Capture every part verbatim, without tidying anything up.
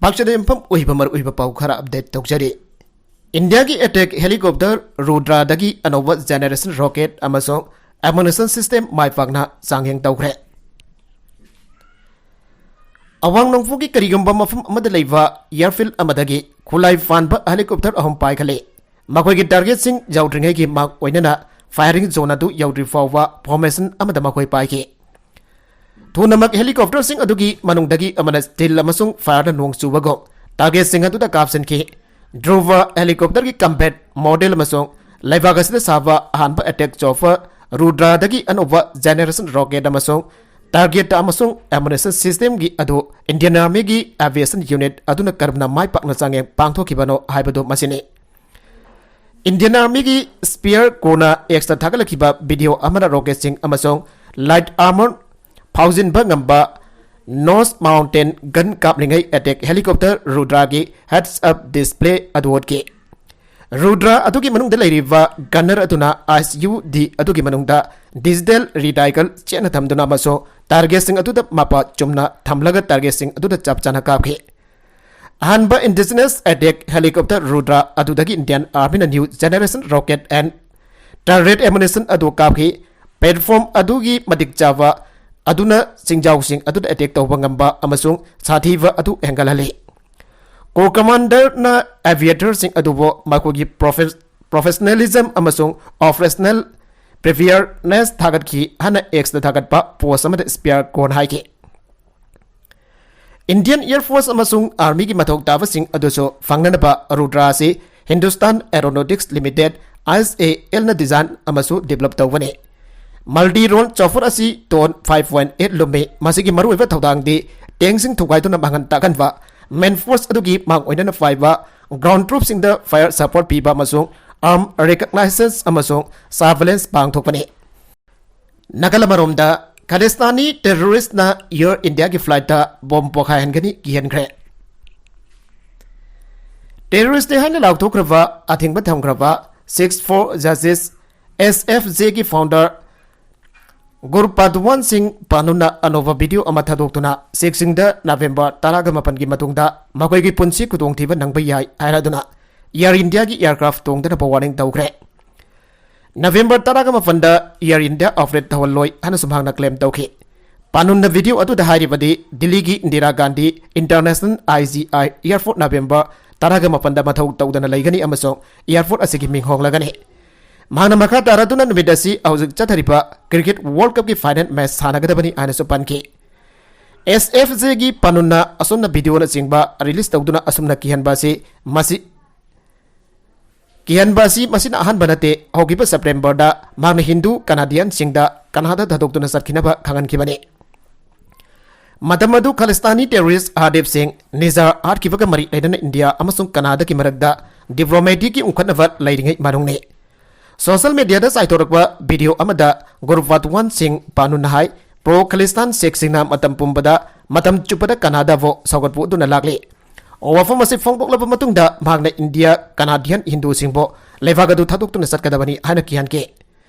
ꯄꯥꯛꯆꯗ ꯌꯨꯝꯐꯝ ꯑꯣꯏꯕ ꯃꯔꯨꯑꯣꯏꯕ ꯄꯥꯎ ꯈꯔ ꯑꯞꯗꯦꯠ ꯇꯧꯖꯔꯤ꯫ ꯏꯟꯗꯤꯌꯥꯒꯤ ꯑꯦꯇꯦꯛ ꯍꯦꯂꯤꯀꯣꯞꯇꯔ ꯔꯨꯗ꯭ꯔꯥꯗꯒꯤ ꯑꯅꯧꯕ ꯖꯦꯅꯦꯔꯦꯁꯟ ꯔꯣꯀꯦꯠ ꯑꯃꯁꯨꯡ ꯑꯦꯃꯨꯅꯤꯁꯟ ꯁꯤꯁꯇꯦꯝ ꯃꯥꯏ ꯄꯥꯛꯅ ꯆꯥꯡꯌꯦꯡ ꯇꯧꯈ꯭ꯔꯦ꯫ ꯑꯋꯥꯡ ꯅꯣꯡꯄꯣꯛꯀꯤ ꯀꯔꯤꯒꯨꯝꯕ ꯃꯐꯝ ꯑꯃꯗ ꯂꯩꯕ ꯑꯦꯌꯔꯐꯤꯜꯗ ꯑꯃꯗꯒꯤ ꯈꯨꯠꯂꯥꯏ ꯄꯥꯟꯕ ꯍꯦꯂꯤꯀꯣꯞꯇꯔ ꯑꯍꯨꯝ ꯄꯥꯏꯈꯠꯂꯤ꯫ ꯃꯈꯣꯏꯒꯤ ꯇꯥꯔꯒꯦꯠꯁꯤꯡ ꯌꯧꯗ꯭ꯔꯤꯉꯩꯒꯤ ꯃꯥꯛ ꯑꯣꯏꯅꯅ ꯐꯥꯌꯔꯤꯡ ꯖꯣꯟ ꯑꯗꯨ ꯌꯧꯗ꯭ꯔꯤ ꯐꯥꯎꯕ ꯐꯣꯔꯃꯦꯁꯟ ꯑꯃꯗ ꯃꯈꯣꯏ ꯄꯥꯏꯈꯤ꯫ ꯊꯨꯅꯃꯛ ꯍꯦꯂꯤꯀꯣꯞꯇꯔꯁꯤꯡ ꯑꯗꯨꯒꯤ ꯃꯅꯨꯡꯗꯒꯤ ꯑꯃꯅ ꯁ꯭ꯇꯤꯜ ꯑꯃꯁꯨꯡ ꯐꯥꯌꯔꯅ ꯅꯣꯡ ꯆꯨꯕꯒꯨꯝ ꯇꯥꯔꯒꯦꯠꯁꯤꯡ ꯑꯗꯨꯗ ꯀꯥꯞꯁꯤꯟꯈꯤ꯫ ꯙ꯭ꯔꯨꯚ ꯍꯦꯂꯤꯀꯣꯞꯇꯔꯒꯤ ꯀꯝꯕꯦꯠ ꯃꯣꯗꯦꯜ ꯑꯃꯁꯨꯡ ꯂꯩꯕꯥꯛ ꯑꯁꯤꯗ ꯁꯥꯕ ꯑꯍꯥꯟꯕ ꯑꯦꯇꯦꯛ ꯆꯣꯐꯔ ꯔꯨꯗ꯭ꯔꯥꯗꯒꯤ ꯑꯅꯧꯕ ꯖꯦꯅꯦꯔꯦꯁꯟ ꯔꯣꯀꯦꯠ ꯑꯃꯁꯨꯡ ꯇꯥꯔꯒꯦꯠ ꯑꯃꯁꯨꯡ ꯑꯦꯃꯨꯅꯤꯁꯟ ꯁꯤꯁꯇꯦꯝꯒꯤ ꯑꯗꯨ ꯏꯟꯗꯤꯌꯟ ꯑꯥꯔꯃꯤꯒꯤ ꯑꯦꯚꯤꯌꯦꯁꯟ ꯌꯨꯅꯤꯠ ꯑꯗꯨꯅ ꯀꯔꯝꯅ ꯃꯥꯏ ꯄꯥꯛꯅ ꯆꯥꯡꯌꯦꯡ ꯄꯥꯡꯊꯣꯛꯈꯤꯕꯅꯣ ꯍꯥꯏꯕꯗꯨ ꯃꯁꯤꯅꯤ꯫ ꯏꯟꯗꯤꯌꯟ ꯑꯥꯔꯃꯤꯒꯤ ꯁ꯭ꯄꯤꯌꯔ ꯀꯣꯔꯅ ꯑꯦꯛꯁꯇ ꯊꯥꯒꯠꯂꯛꯈꯤꯕ ꯚꯤꯗꯤꯑꯣ ꯑꯃꯅ ꯔꯣꯀꯦꯠꯁꯤꯡ ꯑꯃꯁꯨꯡ ꯂꯥꯏꯠ ꯑꯥꯔꯃꯔ ꯐꯥꯎꯖꯤꯟꯕ ꯉꯝꯕ ꯅꯣꯁ ꯃꯥꯎꯟꯇꯦꯟ ꯒꯟ ꯀꯥꯞꯂꯤꯉꯩ ꯑꯦꯇꯦꯛ ꯍꯦꯂꯤꯀꯣꯞꯇꯔ ꯔꯨꯗ꯭ꯔꯥꯒꯤ ꯍꯦꯗꯁ ꯑꯞ ꯗꯤꯁꯄ꯭ꯂꯦ ꯑꯗꯨ ꯎꯠꯈꯤ꯫ ꯔꯨꯗ꯭ꯔꯥ ꯑꯗꯨꯒꯤ ꯃꯅꯨꯡꯗ ꯂꯩꯔꯤꯕ ꯒꯟꯅꯔ ꯑꯗꯨꯅ ꯑꯥꯏ ꯁꯤ ꯌꯨ ꯗꯤ ꯑꯗꯨꯒꯤ ꯃꯅꯨꯡꯗ ꯗꯤꯖꯤꯇꯦꯜ ꯔꯤꯗꯥꯏꯀꯜ ꯆꯦꯠꯅ ꯊꯝꯗꯨꯅ ꯑꯃꯁꯨꯡ ꯇꯥꯔꯒꯦꯠꯁꯤꯡ ꯑꯗꯨꯗ ꯃꯄꯥ ꯆꯨꯝꯅ ꯊꯝꯂꯒ ꯇꯥꯔꯒꯦꯠꯁꯤꯡ ꯑꯗꯨꯗ ꯆꯞ ꯆꯥꯅ ꯀꯥꯞꯈꯤ꯫ ꯑꯍꯥꯟꯕ ꯏꯟꯗꯤꯖꯤꯅꯁ ꯑꯦꯇꯦꯛ ꯍꯦꯂꯤꯀꯣꯞꯇꯔ ꯔꯨꯗ꯭ꯔꯥ ꯑꯗꯨꯗꯒꯤ ꯏꯟꯗꯤꯌꯟ ꯑꯥꯔꯃꯤꯅ new generation rocket and target ammunition ꯑꯗꯨ ꯀꯥꯞꯈꯤ꯫ ꯄ꯭ꯂꯦꯠꯐꯣꯝ ꯑꯗꯨꯒꯤ ꯃꯇꯤꯛ ꯆꯥꯕ ꯑꯗꯨꯅ ꯆꯤꯡꯖꯥꯎꯁꯤꯡ ꯑꯗꯨꯗ ꯑꯦꯇꯦꯛ ꯇꯧꯕ ꯉꯝꯕ ꯑꯃꯁꯨꯡ ꯁꯥꯊꯤꯕ ꯑꯗꯨ ꯍꯦꯟꯒꯠꯍꯜꯂꯤ꯫ ꯀꯣꯔ ꯀꯃꯥꯟꯗꯔꯅ ꯑꯦꯚꯤꯌꯦꯇꯔꯁꯤꯡ ꯑꯗꯨꯕꯨ ꯃꯈꯣꯏꯒꯤ ꯄ꯭ꯔꯣꯐꯦ-, ꯄ꯭ꯔꯣꯐꯦꯁꯅꯦꯂꯤꯖꯝ ꯑꯃꯁꯨꯡ ꯑꯣꯄꯔꯦꯁꯅꯦꯜ ꯄ꯭ꯔꯤꯄꯦꯌꯔꯅꯦꯁ ꯊꯥꯒꯠꯈꯤ ꯍꯥꯏꯅ ꯑꯦꯛꯁꯇ ꯊꯥꯒꯠꯄ ꯄꯣꯁ ꯑꯃꯗ ꯁ꯭ꯄꯤꯌꯔ ꯀꯣꯔꯅ ꯍꯥꯏꯈꯤ꯫ ꯏꯟꯗꯤꯌꯟ ꯑꯦꯌꯔ ꯐꯣꯔꯁ ꯑꯃꯁꯨꯡ ꯑꯥꯔꯃꯤꯒꯤ ꯃꯊꯧ ꯇꯥꯕꯁꯤꯡ ꯑꯗꯨꯁꯨ ꯐꯪꯅꯅꯕ ꯔꯨꯗ꯭ꯔꯥ ꯑꯁꯤ ꯍꯤꯟꯗꯨꯁꯇꯥꯟ ꯑꯦꯔꯣꯅꯣꯇꯤꯛꯁ ꯂꯤꯃꯤꯇꯦꯗ, ꯑꯥꯏ ꯑꯦꯁ ꯑꯦ ꯑꯦꯜꯅ ꯗꯤꯖꯥꯏꯟ ꯑꯃꯁꯨꯡ ꯗꯤꯕꯦꯂꯞ ꯇꯧꯕꯅꯤ꯫ ꯃꯜꯇꯤ ꯔꯣꯜ ꯆꯣꯐꯔ ꯑꯁꯤ ꯇꯣꯟ ꯐꯥꯏꯚ ꯄꯣꯏꯟ ꯑꯩꯠ ꯂꯨꯝꯃꯤ꯫ ꯃꯁꯤꯒꯤ ꯃꯔꯨꯑꯣꯏꯕ ꯊꯧꯗꯥꯡꯗꯤ ꯇꯦꯡꯁꯤꯡ ꯊꯨꯒꯥꯏꯗꯨꯅ ꯃꯥꯡꯍꯟ ꯇꯥꯛꯍꯟꯕ, ꯃꯦꯟ ꯐꯣꯔꯁ ꯑꯗꯨꯒꯤ ꯃꯥꯡ ꯑꯣꯏꯅꯅ ꯄꯥꯏꯕ ꯒ꯭ꯔꯥꯎꯟ ꯇ꯭ꯔꯨꯞꯁꯤꯡꯗ ꯐꯥꯌꯔ ꯁꯄꯣꯔꯠ ꯄꯤꯕ ꯑꯃꯁꯨꯡ ꯑꯥꯔꯝ ꯔꯤꯀꯛꯅꯥꯏꯁꯦꯟꯁ ꯑꯃꯁꯨꯡ ꯁꯔꯚꯤꯂꯦꯟꯁ ꯄꯥꯡꯊꯣꯛꯄꯅꯤ꯫ ꯅꯥꯀꯜ ꯑꯃꯔꯣꯝꯗ, ꯈꯥꯂꯤꯁꯇꯥꯅꯤ ꯇꯦꯔꯣꯔꯤꯁꯅ ꯑꯦꯌꯔ ꯏꯟꯗꯤꯌꯥꯒꯤ ꯐ꯭ꯂꯥꯏꯠꯇ ꯕꯣꯝ ꯄꯣꯈꯥꯏꯍꯟꯒꯅꯤ ꯀꯤꯍꯟꯈ꯭ꯔꯦ꯫ ꯇꯦꯔꯣꯔꯤꯁꯅꯤ ꯍꯥꯏꯅ ꯂꯥꯎꯊꯣꯛꯈ꯭ꯔꯕ, ꯑꯊꯤꯡꯕ ꯊꯝꯈ꯭ꯔꯕ ꯁꯤꯛꯁ ꯐꯣꯔ ꯖꯁꯇꯤꯁ, ꯑꯦꯁ ꯑꯦꯐ ꯖꯦꯒꯤ ꯐꯥꯎꯟꯗꯔ ꯒꯨꯔꯨ ꯄꯥꯗꯨꯋꯥꯟ ꯁꯤꯡ ꯄꯥꯅꯨꯟꯅ ꯑꯅꯧꯕ ꯚꯤꯗꯤꯑꯣ ꯑꯃ ꯊꯥꯗꯣꯛꯇꯨꯅ ꯁꯤꯈꯁꯤꯡꯗ ꯅꯕꯦꯝꯕꯔ ꯇꯔꯥꯒ ꯃꯥꯄꯟꯒꯤ ꯃꯇꯨꯡꯗ ꯃꯈꯣꯏꯒꯤ ꯄꯨꯟꯁꯤ ꯈꯨꯗꯣꯡꯊꯤꯕ ꯅꯪꯕ ꯌꯥꯏ ꯍꯥꯏꯔꯗꯨꯅ Air Indiaꯒꯤ aircraft ꯇꯣꯡꯗꯅꯕ warning ꯇꯧꯈ꯭ꯔꯦ꯫ ꯅꯕꯦꯝꯕꯔ ꯇꯔꯥꯒ ꯃꯥꯄꯟꯗ Air India operate ꯇꯧꯍꯜꯂꯣꯏ ꯍꯥꯏꯅꯁꯨ ꯃꯍꯥꯛꯅ claim ꯇꯧꯈꯤ꯫ ꯄꯥꯅꯨꯟꯅ ꯚꯤꯗꯤꯑꯣ ꯑꯗꯨꯗ ꯍꯥꯏꯔꯤꯕꯗꯤ ꯗꯤꯜꯂꯤꯒꯤ Indira Gandhi International IGI Airport November ꯇꯔꯥꯒ ꯃꯥꯄꯟꯗ ꯃꯊꯧ ꯇꯧꯗꯅ ꯂꯩꯒꯅꯤ ꯑꯃꯁꯨꯡ airport ꯑꯁꯤꯒꯤ ꯃꯤꯡ ꯍꯣꯡꯂꯒꯅꯤ꯫ ꯃꯍꯥꯛꯅ ꯃꯈꯥ ꯇꯥꯔꯗꯨꯅ ꯅꯨꯃꯤꯠ ꯑꯁꯤ ꯍꯧꯖꯤꯛ ꯆꯠꯊꯔꯤꯕ cricket World Cupꯀꯤ final match ꯁꯥꯟꯅꯒꯗꯕꯅꯤ ꯍꯥꯏꯅꯁꯨ ꯄꯟꯈꯤ꯫ SFJꯒꯤ ꯄꯥꯅꯨꯟꯅ ꯑꯁꯨꯝꯅ ꯚꯤꯗꯤꯑꯣꯅꯆꯤꯡꯕ release ꯇꯧꯗꯨꯅ ꯑꯁꯨꯝꯅ ꯀꯤꯍꯟꯕ ꯑꯁꯤ ꯃꯁꯤ ꯀꯤꯍꯟꯕ ꯑꯁꯤ ꯃꯁꯤꯅ ꯑꯍꯥꯟꯕ ꯅꯠꯇꯦ꯫ ꯍꯧꯈꯤꯕ ꯁꯦꯞꯇꯦꯝꯕꯔꯗ ꯃꯍꯥꯛꯅ ꯍꯤꯟꯗꯨ ꯀꯅꯥꯗꯤꯌꯟꯁꯤꯡꯗ ꯀꯅꯥꯗ ꯊꯥꯗꯣꯛꯇꯨꯅ ꯆꯠꯈꯤꯅꯕ ꯈꯪꯍꯟꯈꯤꯕꯅꯤ꯫ ꯃꯇꯝ ꯑꯗꯨ ꯈꯥꯂꯤꯁꯇꯥꯅꯤ terrorist ꯍꯔꯗꯤꯞ ꯁꯤꯡ ꯅꯤꯖꯥꯔ ꯍꯥꯠꯈꯤꯕꯒ ꯃꯔꯤ ꯂꯩꯅꯅ ꯏꯟꯗꯤꯌꯥ ꯑꯃꯁꯨꯡ ꯀꯅꯥꯗꯥꯒꯤ ꯃꯔꯛꯇ diplomaticꯀꯤ ꯎꯪꯈꯠꯅꯕ ꯂꯩꯔꯤꯉꯩ ꯃꯅꯨꯡꯅꯤ꯫ Social mediaꯗ ꯆꯥꯏꯊꯣꯔꯛꯄ ꯚꯤꯗꯤꯑꯣ ꯑꯃꯗ ꯒꯨꯔꯨ ꯄꯥꯗꯨꯋꯥꯟ ꯁꯤꯡ ꯄꯥꯅꯨꯅ ꯍꯥꯏ, pro Khalistan Sikhꯁꯤꯡꯅ ꯃꯇꯝ ꯄꯨꯝꯕꯗ, ꯃꯇꯝ ꯆꯨꯞꯄꯗ ꯀꯅꯥꯗꯥꯕꯨ ꯁꯧꯒꯠꯄ ꯎꯠꯇꯨꯅ ꯂꯥꯛꯂꯤ꯫ ꯋꯥꯐꯝ ꯑꯁꯤ ꯐꯣꯡꯗꯣꯛꯂꯕ ꯃꯇꯨꯡꯗ ꯃꯍꯥꯛꯅ ꯏꯟꯗꯤꯌꯥ ꯀꯅꯥꯗꯤꯌꯟ ꯍꯤꯟꯗꯨꯁꯤꯡꯕꯨ ꯂꯩꯕꯥꯛ ꯑꯗꯨ ꯊꯥꯗꯣꯛꯇꯨꯅ ꯆꯠꯀꯗꯕꯅꯤ ꯍꯥꯏꯅ ꯀꯤꯍꯟꯈꯤ꯫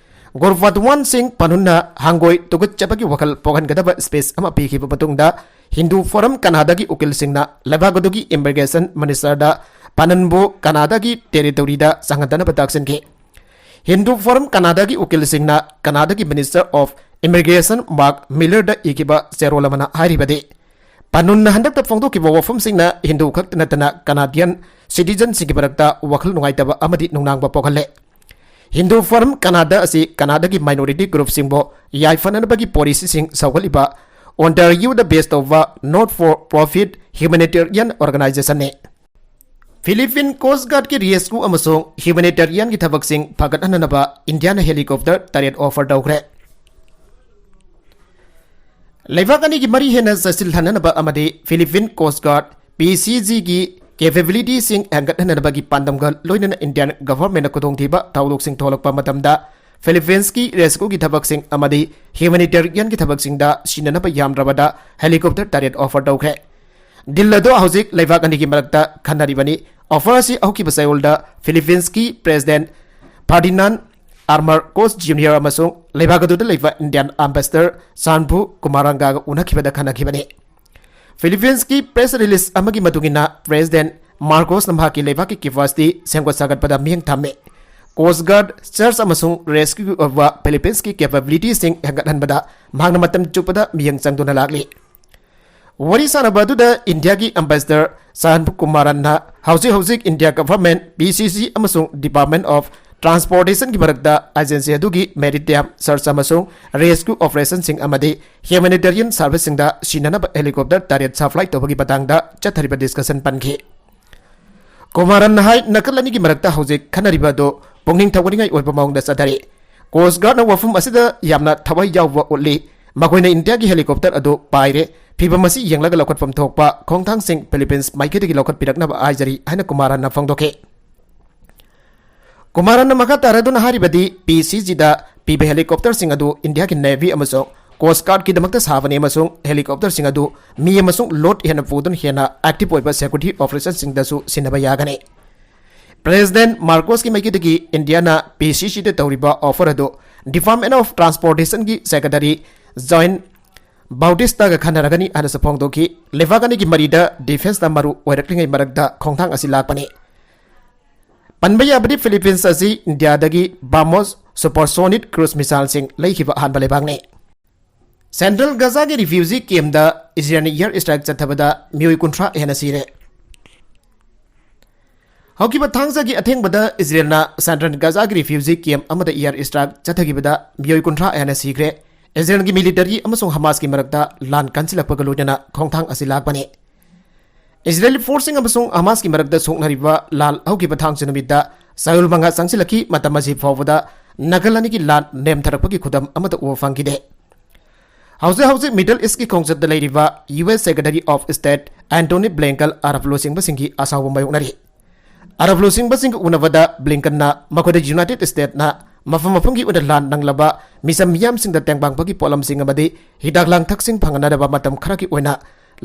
ꯒꯨꯔꯨ ꯄꯥꯗꯨꯋꯥꯟ ꯁꯤꯡ ꯄꯥꯅꯨꯟꯅ ꯍꯪꯒꯣꯏ ꯇꯨꯀꯠꯆꯕꯒꯤ ꯋꯥꯈꯜ ꯄꯣꯛꯍꯟꯒꯗꯕ speech ꯑꯃ ꯄꯤꯈꯤꯕ ꯃꯇꯨꯡꯗ ꯍꯤꯟꯗꯨ ꯐꯣꯔꯝ ꯀꯅꯥꯗꯥꯒꯤ ꯎꯀꯤꯜꯁꯤꯡꯅ ꯂꯩꯕꯥꯛ ꯑꯗꯨꯒꯤ immigration ministerꯗ ꯄꯥꯅꯨꯟꯕꯨ ꯀꯅꯥꯗꯥꯒꯤ territoryꯗ ꯆꯪꯍꯟꯗꯅꯕ ꯇꯥꯛꯁꯤꯟꯈꯤ꯫ ꯍꯤꯟꯗꯨ ꯐꯣꯔꯝ ꯀꯅꯥꯗꯥꯒꯤ ꯎꯀꯤꯜꯁꯤꯡꯅ ꯀꯅꯥꯗꯥꯒꯤ Minister of Immigration Mark Millerꯗ ꯏꯈꯤꯕ ꯆꯦꯔꯣꯜ ꯑꯃꯅ ꯍꯥꯏꯔꯤꯕꯗꯤ, ꯄꯥꯅꯨꯟꯅ ꯍꯟꯗꯛꯇ ꯐꯣꯡꯗꯣꯛꯈꯤꯕ ꯋꯥꯐꯝꯁꯤꯡꯅ ꯍꯤꯟꯗꯨ ꯈꯛꯇ ꯅꯠꯇꯅ ꯀꯅꯥꯗꯤꯌꯟ citizenꯁꯤꯡꯒꯤ ꯃꯔꯛꯇ ꯋꯥꯈꯜ ꯅꯨꯡꯉꯥꯏꯇꯕ ꯑꯃꯗꯤ ꯅꯨꯡꯅꯥꯡꯕ ꯄꯣꯛꯍꯜꯂꯦ꯫ ꯍꯤꯟꯗꯨ ꯐꯣꯔꯝ ꯀꯅꯥꯗꯥ ꯑꯁꯤ ꯀꯅꯥꯗꯥꯒꯤ minority groupꯁꯤꯡꯕꯨ ꯌꯥꯏꯐꯅꯅꯕꯒꯤ policyꯁꯤꯡ ꯁꯧꯒꯠꯂꯤꯕ Ontario-ꯗ base ꯇꯧꯕ not for profit humanitarian organizationꯅꯤ꯫ Philippine Coast Guardꯀꯤ rescue ꯑꯃꯁꯨꯡ humanitarianꯒꯤ ꯊꯕꯛꯁꯤꯡ ꯐꯒꯠꯍꯟꯅꯅꯕ ꯏꯟꯗꯤꯌꯥꯅ helicopter ꯇꯔꯦꯠ offer ꯇꯧꯈ꯭ꯔꯦ꯫ ꯂꯩꯕꯥꯛ ꯑꯅꯤꯒꯤ ꯃꯔꯤ ꯍꯦꯟꯅ ꯆꯦꯠꯁꯤꯜꯍꯟꯅꯅꯕ ꯑꯃꯗꯤ Philippine Coast Guard, PCGꯒꯤ capabilityꯁꯤꯡ ꯍꯦꯟꯒꯠꯍꯟꯅꯅꯕꯒꯤ ꯄꯥꯟꯗꯝꯒ ꯂꯣꯏꯅꯅ Indian governmentꯅ ꯈꯨꯗꯣꯡꯊꯤꯕ ꯊꯧꯗꯣꯛꯁꯤꯡ ꯊꯣꯛꯂꯛꯄ ꯃꯇꯝꯗ Philippinesꯀꯤ rescueꯒꯤ ꯊꯕꯛꯁꯤꯡ ꯑꯃꯗꯤ humanitarianꯒꯤ ꯊꯕꯛꯁꯤꯡꯗ ꯁꯤꯖꯤꯟꯅꯅꯕ ꯌꯥꯝꯗ꯭ꯔꯕꯗ helicopter ꯇꯔꯦꯠ offer ꯇꯧꯈ꯭ꯔꯦ꯫ Deal ꯑꯗꯨ ꯍꯧꯖꯤꯛ ꯂꯩꯕꯥꯛ ꯑꯅꯤꯒꯤ ꯃꯔꯛꯇ ꯈꯟꯅꯔꯤꯕꯅꯤ꯫ Offer ꯑꯁꯤ ꯍꯧꯈꯤꯕ ꯆꯌꯣꯜꯗ Philippines ꯀꯤ President Ferdinand ꯑꯥꯔꯃꯔ ꯀꯣꯁ ꯖꯨꯅꯤꯌꯔ ꯑꯃꯁꯨꯡ ꯂꯩꯕꯥꯛ ꯑꯗꯨꯗ ꯂꯩꯕ ꯏꯟꯗꯤꯌꯥꯟ ꯑꯦꯝꯕꯦꯁꯦꯗꯔ ꯁꯥꯟꯚꯨ ꯀꯨꯃꯥꯔꯥꯟꯒꯥꯒ ꯎꯅꯈꯤꯕꯗ ꯈꯟꯅꯈꯤꯕꯅꯤ꯫ ꯐꯤꯂꯤꯄꯤꯟꯁꯀꯤ ꯄ꯭ꯔꯦꯁ ꯔꯤꯂꯤꯖ ꯑꯃꯒꯤ ꯃꯇꯨꯡ ꯏꯟꯅ, ꯄ꯭ꯔꯦꯁꯤꯗꯦꯟꯠ ꯃꯥꯔꯀꯣꯁꯅ ꯃꯍꯥꯛꯀꯤ ꯂꯩꯕꯥꯛꯀꯤ ꯀꯦꯄꯥꯁꯤꯇꯤ ꯁꯦꯝꯒꯠ ꯁꯥꯒꯠꯄꯗ ꯃꯤꯠꯌꯦꯡ ꯊꯝꯃꯤ꯫ ꯀꯣꯁ ꯒꯥꯔꯗ, ꯁꯔꯆ ꯑꯃꯁꯨꯡ ꯔꯦꯁꯀ꯭ꯌꯨꯒꯤ ꯑꯣꯏꯕ ꯐꯦꯁꯤꯂꯤꯇꯤꯁꯤꯡ ꯍꯦꯟꯒꯠꯍꯟꯕꯗ ꯃꯍꯥꯛꯅ ꯃꯇꯝ ꯆꯨꯞꯄꯗ ꯃꯤꯠꯌꯦꯡ ꯆꯪꯗꯨꯅ ꯂꯥꯛꯂꯤ꯫ ꯋꯥꯔꯤ ꯁꯥꯅꯕ ꯑꯗꯨꯗ ꯏꯟꯗꯤꯌꯥꯒꯤ ꯑꯦꯝꯕꯦꯁꯦꯗꯔ ꯁꯥꯟꯚꯨ ꯀꯨꯃꯥꯔꯟꯅ ꯍꯧꯖꯤꯛ ꯍꯧꯖꯤꯛ ꯏꯟꯗꯤꯌꯥ ꯒꯚꯔꯟꯃꯦꯟꯠ, ꯄꯤ ꯁꯤ ꯁꯤ ꯑꯃꯁꯨꯡ ꯗꯤꯄꯥꯔꯠꯃꯦꯟꯠ ꯑꯣꯐ ꯇ꯭ꯔꯥꯟꯁꯄꯣꯔꯇꯦꯁꯟꯒꯤ ꯃꯔꯛꯇ ꯑꯦꯖꯦꯟꯁꯤ ꯑꯗꯨꯒꯤ ꯃꯦꯔꯤꯇꯥꯏꯝ ꯁꯔꯆ ꯑꯃꯁꯨꯡ ꯔꯦꯁꯀ꯭ꯌꯨ ꯑꯣꯄꯔꯦꯁꯟꯁꯤꯡ ꯑꯃꯗꯤ ꯍ꯭ꯌꯨꯃꯦꯅꯤꯇꯦꯔꯤꯌꯟ ꯁꯔꯚꯤꯁꯁꯤꯡꯗ ꯁꯤꯖꯤꯟꯅꯅꯕ ꯍꯦꯂꯤꯀꯣꯞꯇꯔ ꯇꯔꯦꯠ ꯁꯄ꯭ꯂꯥꯏ ꯇꯧꯕꯒꯤ ꯃꯇꯥꯡꯗ ꯆꯠꯊꯔꯤꯕ ꯗꯤꯁꯀꯁꯟ ꯄꯟꯈꯤ꯫ ꯀꯨꯃꯥꯔꯟꯅ ꯍꯥꯏ, ꯅꯥꯀꯜ ꯑꯅꯤꯒꯤ ꯃꯔꯛꯇ ꯍꯧꯖꯤꯛ ꯈꯟꯅꯔꯤꯕ ꯑꯗꯨ ꯄꯨꯛꯅꯤꯡ ꯊꯧꯒꯠꯅꯤꯡꯉꯥꯏ ꯑꯣꯏꯕ ꯃꯑꯣꯡꯗ ꯆꯠꯊꯔꯤ꯫ ꯀꯣꯁ ꯒꯥꯔꯗꯅ ꯋꯥꯐꯝ ꯑꯁꯤꯗ ꯌꯥꯝꯅ ꯊꯋꯥꯏ ꯌꯥꯎꯕ ꯎꯠꯂꯤ꯫ ꯃꯈꯣꯏꯅ ꯏꯟꯗꯤꯌꯥꯒꯤ ꯍꯦꯂꯤꯀꯣꯞꯇꯔ ꯑꯗꯨ ꯄꯥꯏꯔꯦ꯫ ꯐꯤꯚꯝ ꯑꯁꯤ ꯌꯦꯡꯂꯒ ꯂꯧꯈꯠꯐꯝ ꯊꯣꯛꯄ ꯈꯣꯡꯊꯥꯡꯁꯤꯡ ꯐꯤꯂꯤꯄꯤꯟꯁ ꯃꯥꯏꯀꯩꯗꯒꯤ ꯂꯧꯈꯠꯄꯤꯔꯛꯅꯕ ꯍꯥꯏꯖꯔꯤ ꯍꯥꯏꯅ ꯀꯨꯃꯥꯔꯟꯅ ꯐꯣꯡꯗꯣꯛꯈꯤ꯫ ꯀꯨꯃꯥꯔꯟꯅ ꯃꯈꯥ ꯇꯥꯔꯗꯨꯅ ꯍꯥꯏꯔꯤꯕꯗꯤ, ꯄꯤ ꯁꯤ ꯖꯤꯗ ꯄꯤꯕ ꯍꯦꯂꯤꯀꯣꯞꯇꯔꯁꯤꯡ ꯑꯗꯨ ꯏꯟꯗꯤꯌꯥꯒꯤ ꯅꯦꯚꯤ ꯑꯃꯁꯨꯡ ꯀꯣꯁ ꯒꯥꯔꯗꯀꯤꯗꯃꯛꯇ ꯁꯥꯕꯅꯤ ꯑꯃꯁꯨꯡ ꯍꯦꯂꯤꯀꯣꯞꯇꯔꯁꯤꯡ ꯑꯗꯨ ꯃꯤ ꯑꯃꯁꯨꯡ ꯂꯣꯗ ꯍꯦꯟꯅ ꯄꯨꯗꯨꯅ ꯍꯦꯟꯅ ꯑꯦꯛꯇꯤꯚ ꯑꯣꯏꯕ ꯁꯦꯀ꯭ꯌꯨꯔꯤꯇꯤ ꯑꯣꯄꯔꯦꯁꯟꯁꯤꯡꯗꯁꯨ ꯁꯤꯖꯤꯟꯅꯕ ꯌꯥꯒꯅꯤ꯫ ꯄ꯭ꯔꯦꯁꯤꯗꯦꯟꯠ ꯃꯥꯔꯀꯣꯁꯀꯤ ꯃꯥꯏꯀꯩꯗꯒꯤ ꯏꯟꯗꯤꯌꯥꯅ ꯄꯤ ꯁꯤ ꯁꯤꯗ ꯇꯧꯔꯤꯕ ꯑꯣꯐꯔ ꯑꯗꯨ ꯗꯤꯄꯥꯔꯠꯃꯦꯟꯠ ꯑꯣꯐ ꯇ꯭ꯔꯥꯟꯁꯄꯣꯔꯇꯦꯁꯟꯒꯤ ꯁꯦꯀ꯭ꯔꯦꯇꯔꯤ ꯖꯣꯏꯟ ꯕꯥꯎꯇꯤꯁꯇꯥꯒ ꯈꯟꯅꯔꯒꯅꯤ ꯍꯥꯏꯅꯁꯨ ꯐꯣꯡꯗꯣꯛꯈꯤ꯫ ꯂꯩꯕꯥꯛ ꯑꯅꯤꯒꯤ ꯃꯔꯤꯗ ꯗꯤꯐꯦꯟꯁꯅ ꯃꯔꯨ ꯑꯣꯏꯔꯛꯂꯤꯉꯩ ꯃꯔꯛꯇ ꯈꯣꯡꯊꯥꯡ ꯑꯁꯤ ꯂꯥꯛꯄꯅꯤ꯫ ꯄꯟꯕ ꯌꯥꯕꯗꯤ, ꯐꯤꯂꯤꯄꯤꯟꯁ ꯑꯁꯤ ꯏꯟꯗꯤꯌꯥꯗꯒꯤ ꯕ꯭ꯔꯥꯍꯃꯣꯁ ꯁꯨꯄꯔꯁꯣꯅꯤꯛ ꯀ꯭ꯔꯨꯖ ꯃꯤꯁꯥꯏꯜꯁꯤꯡ ꯂꯩꯈꯤꯕ ꯑꯍꯥꯟꯕ ꯂꯩꯕꯥꯛꯅꯤ꯫ ꯁꯦꯟꯇ꯭ꯔꯦꯜ ꯒꯖꯥꯒꯤ ꯔꯤꯐ꯭ꯌꯨꯖꯤ ꯀꯦꯝꯗ ꯏꯖꯔꯦꯜꯅ ꯏꯌꯔ ꯁ꯭ꯇ꯭ꯔꯥꯏꯛ ꯆꯠꯊꯕꯗ ꯃꯤꯑꯣꯏ ꯀꯨꯟꯊ꯭ꯔꯥ ꯍꯦꯟꯅ ꯁꯤꯔꯦ꯫ ꯍꯧꯈꯤꯕ ꯊꯥꯡꯖꯒꯤ ꯑꯊꯦꯡꯕꯗ ꯏꯖꯔꯦꯜꯅ ꯁꯦꯟꯇ꯭ꯔꯦꯜ ꯒꯖꯥꯒꯤ ꯔꯤꯐ꯭ꯌꯨꯖꯤ ꯀꯦꯝ ꯑꯃꯗ ꯏꯌꯔ ꯁ꯭ꯇ꯭ꯔꯥꯏꯛ ꯆꯠꯊꯈꯤꯕꯗ ꯃꯤꯑꯣꯏ ꯀꯨꯟꯊ꯭ꯔꯥ ꯍꯦꯟꯅ ꯁꯤꯈ꯭ꯔꯦ꯫ ꯏꯖꯔꯦꯜꯒꯤ ꯃꯤꯂꯤꯇꯔꯤ ꯑꯃꯁꯨꯡ ꯍꯃꯥꯁꯀꯤ ꯃꯔꯛꯇ ꯂꯥꯟ ꯀꯟꯁꯤꯜꯂꯛꯄꯒ ꯂꯣꯏꯅꯅ ꯈꯣꯡꯊꯥꯡ ꯑꯁꯤ ꯂꯥꯛꯄꯅꯤ꯫ ꯏꯖꯔꯦꯂꯤ ꯐꯣꯔꯁꯁꯤꯡ ꯑꯃꯁꯨꯡ ꯍꯃꯥꯁꯀꯤ ꯃꯔꯛꯇ ꯁꯣꯛꯅꯔꯤꯕ ꯂꯥꯟ ꯍꯧꯈꯤꯕ ꯊꯥꯡꯖ ꯅꯨꯃꯤꯠꯇ ꯆꯌꯣꯜ ꯃꯉꯥ ꯆꯪꯁꯤꯜꯂꯛꯈꯤ꯫ ꯃꯇꯝ ꯑꯁꯤ ꯐꯥꯎꯕꯗ ꯅꯥꯀꯜ ꯑꯅꯤꯒꯤ ꯂꯥꯟ ꯅꯦꯝꯊꯔꯛꯄꯒꯤ ꯈꯨꯗꯝ ꯑꯃꯠꯇ ꯎꯕ ꯐꯪꯈꯤꯗꯦ꯫ ꯍꯧꯖꯤꯛ ꯍꯧꯖꯤꯛ ꯃꯤꯗꯜ ꯏꯁꯀꯤ ꯈꯣꯡꯆꯠꯇ ꯂꯩꯔꯤꯕ U S secretary of state Antony Blinken Arab ꯂꯨꯆꯤꯡꯕꯁꯤꯡꯒꯤ ꯑꯁꯥꯎꯕ ꯃꯥꯌꯣꯛꯅꯔꯤ꯫ ꯑꯔꯕ ꯂꯨꯆꯤꯡꯕꯁꯤꯡꯒ ꯎꯅꯕꯗ ꯕ꯭ꯂꯤꯡꯀꯟꯅ ꯃꯈꯣꯏꯗ ꯌꯨꯅꯥꯏꯇꯦꯗ ꯁ꯭ꯇꯦꯠꯅ ꯃꯐꯝ ꯃꯐꯝꯒꯤ ꯑꯣꯏꯅ ꯂꯥꯟ ꯅꯪꯂꯕ ꯃꯤꯆꯝ ꯃꯤꯌꯥꯝꯁꯤꯡꯗ ꯇꯦꯡꯕꯥꯡꯕꯒꯤ ꯄꯣꯠꯂꯝꯁꯤꯡ ꯑꯃꯗꯤ ꯍꯤꯗꯥꯛ ꯂꯥꯡꯊꯛꯁꯤꯡ ꯐꯪꯍꯟꯅꯅꯕ ꯃꯇꯝ ꯈꯔꯒꯤ ꯑꯣꯏꯅ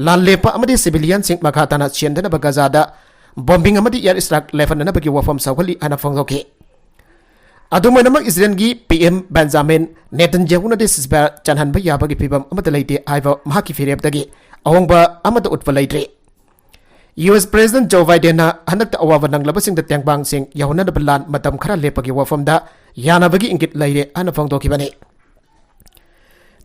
ꯂꯥꯟ ꯂꯦꯞꯄ ꯑꯃꯗꯤ ꯁꯤꯚꯤꯂꯤꯌꯟꯁꯤꯡ ꯃꯈꯥ ꯇꯥꯅ ꯆꯦꯟꯗꯅꯕ ꯒꯖꯥꯗ ꯕꯣꯝꯕꯤꯡ ꯑꯃꯗꯤ ꯏꯌꯔ ꯁ꯭ꯇ꯭ꯔꯥꯏꯛ ꯂꯦꯞꯍꯟꯅꯅꯕꯒꯤ ꯋꯥꯐꯝ ꯁꯧꯒꯠꯂꯤ ꯍꯥꯏꯅ ꯐꯣꯡꯗꯣꯛꯈꯤ꯫ ꯑꯗꯨꯝ ꯑꯣꯏꯅꯃꯛ, ꯏꯖꯔꯦꯜꯒꯤ ꯄꯤ ꯑꯦꯝ ꯕꯦꯟꯖꯥꯃꯤꯟ ꯅꯦꯇꯟꯌꯥꯍꯨꯅꯗꯤ ꯁꯤꯖꯐꯥꯌꯔ ꯆꯪꯍꯟꯕ ꯌꯥꯕꯒꯤ ꯐꯤꯚꯝ ꯑꯃꯠꯇ ꯂꯩꯇꯦ ꯍꯥꯏꯕ ꯃꯍꯥꯛꯀꯤ ꯐꯤꯔꯦꯞꯇꯒꯤ ꯑꯍꯣꯡꯕ ꯑꯃꯠꯇ ꯎꯠꯄ ꯂꯩꯇ꯭ꯔꯤ꯫ ꯌꯨ ꯑꯦꯁ ꯄ꯭ꯔꯦꯁꯤꯗꯦꯟꯠ ꯖꯣ ꯕꯥꯏꯗꯦꯟꯅ ꯍꯟꯗꯛꯇ ꯑꯋꯥꯕ ꯅꯪꯂꯕꯁꯤꯡꯗ ꯇꯦꯡꯕꯥꯡꯁꯤꯡ ꯌꯧꯍꯟꯅꯅꯕ ꯂꯥꯟ ꯃꯇꯝ ꯈꯔ ꯂꯦꯞꯄꯒꯤ ꯋꯥꯐꯝꯗ ꯌꯥꯅꯕꯒꯤ ꯏꯪꯒꯤꯠ ꯂꯩꯔꯦ ꯍꯥꯏꯅ ꯐꯣꯡꯗꯣꯛꯈꯤꯕꯅꯤ꯫